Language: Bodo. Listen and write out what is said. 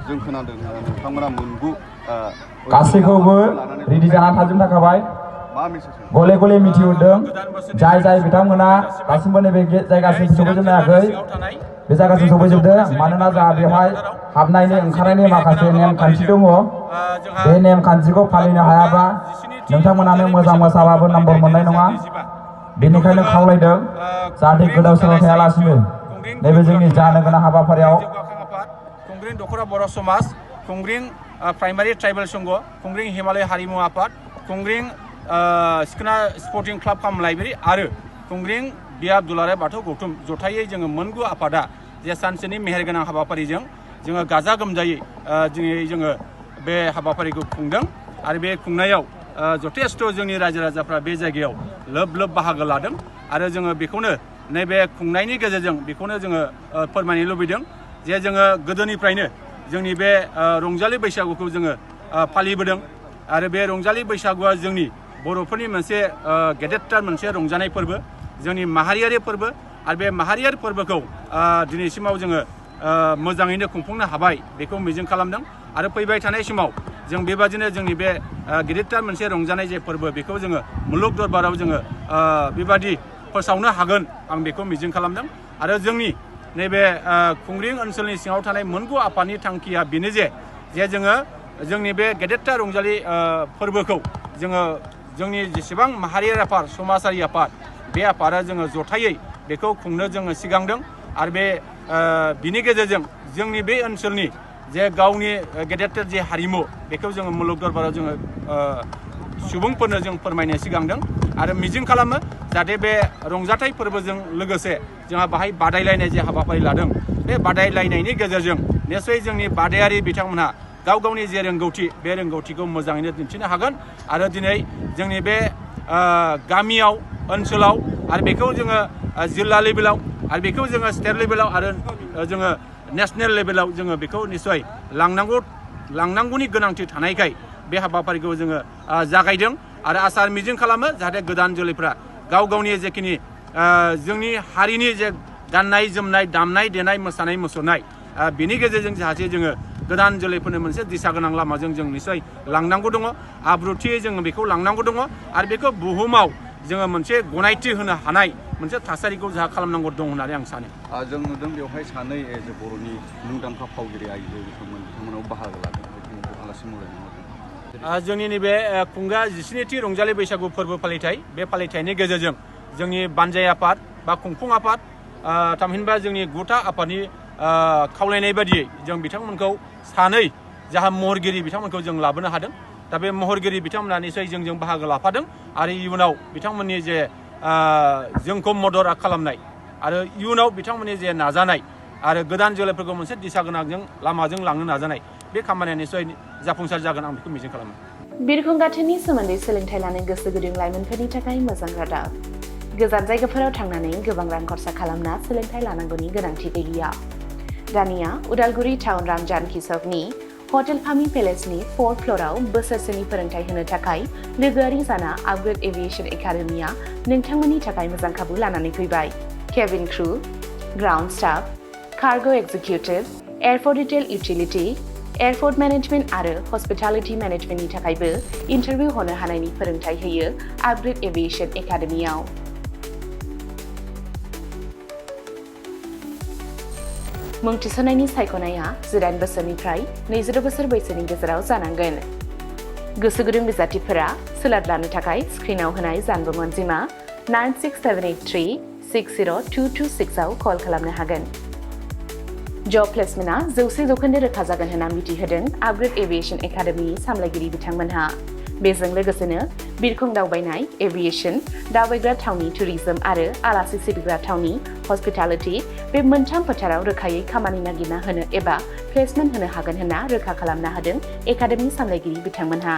जों खोनादों नोंथांमोना मोनगु गासैखौबो रेडि जाना थाजोबनो थाखाबाय मा मेसेज गले गले मिथिहरदों जाय जाय बिथांमोना दासिमबो नैबे जायगासिम सफैजोबनो हायाखै बे जायगासिम सफैजोबदों मानोना जोंहा बेवहाय हाबनायनि ओंखारनायनि माखासे नेमखान्थि दङ बे नेमखान्थिखौ फालिनो हायाबा नोंथांमोनानो मोजां मोसाबाबो नम्बर मोननाय नङा बेनिखायनो खावलायदों जाहाथे गोदाव सोराव थायालासिनो नैबे जोंनि जानो गोनां हाबाफारियाव खुंग्रिं दख'रा बर' समाज खुंग्रिं प्राइमारि ट्राइबेल संघ खुंग्रिं हिमालय हारिमु आफाद खुंग्रिं सिखोना स्पर्टिं क्लाब काम लाइब्रेरि आरो खुंग्रिं बियाब दुलाराय बाथौ गौथुम जथायै जोङो मोनगु आफादा जे सानसेनि मेहेरगोनां हाबाफारिजों जोङो गाजा गोमजायै दिनै जोङो बे हाबाफारिखौ खुंदों आरो बे खुंनायाव जथेस्थ' जोंनि रायजो राजाफ्रा बे जायगायाव लोब लोब बाहागो लादों आरो जोङो बेखौनो नैबे खुंनायनि गेजेरजों बेखौनो जोङो फोरमायनो लुबैदों जे जोङो गोदोनिफ्रायनो जोंनि बे रंजालि बैसागुखौ जोङो फालिबोदों आरो बे रंजालि बैसागुआ जोंनि बर'फोरनि मोनसे गेदेरथार मोनसे रंजानाय फोरबो जोंनि माहारियारि फोरबो आरो बे माहारियारि फोरबोखौ दिनैसिमाव जोङो मोजाङैनो खुंफुंनो हाबाय बेखौ मिजिं खालामदों आरो फैबाय थानाय समाव जों बेबादिनो जोंनि बे गिदिरथार मोनसे रंजानाय जे फोरबो बेखौ जोङो मुलुग दरबाराव जोङो बेबादि फोसावनो हागोन आं बेखौ मिजिं खालामदों आरो जोंनि नैबे खुंग्रिं ओनसोलनि सिङाव थानाय मोनगु आफादनि थांखिया बेनो जे जोङो जोंनि बे गेदेरथार रंजालि फोरबोखौ जोङो जोंनि जेसेबां माहारियारि आफाद समाजारि आफाद बे आफादा जोङो जथायै बेखौ खुंनो जोङो सिगांदों आरो बे बिनि गेजेरजों जोंनि बे ओनसोलनि जे गावनि गेदेरथार जे हारिमु बेखौ जोङो मुलुग दरबाराव जोङो सुबुंफोरनो जों फोरमायनो सिगांदों आरो मिजिं खालामो जाहाथे बे रंजाथाइ फोरबोजों लोगोसे जोंहा बाहाय बादायलायनाय जे हाबाफारि लादों बे बादायलायनायनि गेजेरजों निस्सय जोंनि बादायारि बिथांमोनहा गाव गावनि जे रोंगौथि बे रोंगौथिखौ मोजाङैनो दिन्थिनो हागोन आरो दिनै जोंनि बे गामियाव ओनसोलाव आरो बेखौ जोङो जिल्ला लेभेलाव आरो बेखौ जोङो स्टेट लेभेलाव आरो जोङो नेसनेल लेभेलाव जोङो बेखौ निस्सय लांनांगौनि गोनांथि थानायखाय बे हाबाफारिखौ जोङो जागायदों आरो आसा मिजिं खालामो जाहाथे गोदान जोलैफ्रा गाव गावनि जेखिनि जोंनि हारिनि जे गाननाय जोमनाय दामनाय देनाय मोसानाय मुसुरनाय बेनि गेजेरजों जाहाथे जोङो गोदान जोलैफोरनो मोनसे दिशा गोनां लामाजों जों निस्सय लांनांगौ दङ आब्रुथियै जोङो बेखौ लांनांगौ दङ आरो बेखौ बुहुमाव जोङो मोनसे गनायथि होनो हानाय मोनसे थासारिखौ जोंहा खालामनांगौ दं होननानै आं सानो जों नुदों बेवहाय सानै बर'नि मुंदांखा फावगिरि आइजो बिथांमोनाव बाहागो लादों आलासि महरै जोंनि नैबे खुंगा 17थि रंजालि बैसागु फोरबो फालिथाय बे फालिथायनि गेजेरजों जोंनि बानजाय आफाद बा खुंफुं आफाद थामहिनबा जोंनि गुथा आफादनि खावलायनाय बादियै जों बिथांमोनखौ सानै जाहा महरगिरि बिथांमोनखौ जों लाबोनो हादों दा बे महरगिरि बिथांमोना निस्सय जोंजों बाहागो लाफादों आरो इयुनाव बिथांमोननि जे जोंखौ मदद खालामनाय आरो इयुनाव बिथांमोननि जे नाजानाय आरो गोदान जोलैफोरखौ मोनसे दिशा गोनांजों लामाजों लांनो नाजानाय बे खामानिया निस्सय जाफुंसार जागोन आं बेखौ मिजिं खालामो बिरखं गाथोननि सोमोन्दै सोलोंथाइ लानो गोसो गुदुं लाइमोनफोरनि थाखाय मोजां रादाब गोजान जायगाफोराव थांनानै गोबां रां खरसा खालामना सोलोंथाइ लानांगौनि गोनांथि गैलिया दानिया उदालगुरि टाउन रामजानकि सकनि हटेल फामि पेलेसनि 4th फ्ल'राव बोसोरसेनि फोरोंथाय होनो थाखाय लोगोआरि जाना आपग्रेड एभिएशन एकाडेमिया नोंथांमोननि थाखाय मोजां खाबु लानानै फैबाय cabin crew ground staff cargo executive airport retail utility airport management आरो हस्पिटालिटी मेनेजमेन्टनि थाखायबो इन्टारभिउ होनो हानायनि फोरोंथाय होयो आपग्रेड एभिएशन एकाडेमियाव मुं थिसननायनि सायख'नाया 18 बोसोरनिफ्राय 22 बोसोर बैसोनि गेजेराव जानांगोन गोसो गुदुं बिजाथिफोरा सोलाद लानो थाखाय स्क्रिनाव होनाय जानबुं अनजिमा 96783 60226 आव कल खालामनो हागोन जब प्लेसमेन्टआ 100% रोखा जागोन होनना मिथिहोदों आपग्रेड एभिएशन एकाडेमिनि सामलायगिरि बिथांमोनहा बेजों लोगोसेनो बिरखं दावबायनाय एभिएशन दावबायग्रा थावनि टुरिजम आरो आलासि सिबिग्रा थावनि हस्पिटालिटी बे मोनथाम फोथाराव रोखायै खामानि नागिरना होनो एबा प्लेसमेन्ट होनो हागोन होनना रोखा खालामना होदों एकाडेमि सामलायगिरि बिथांमोनहा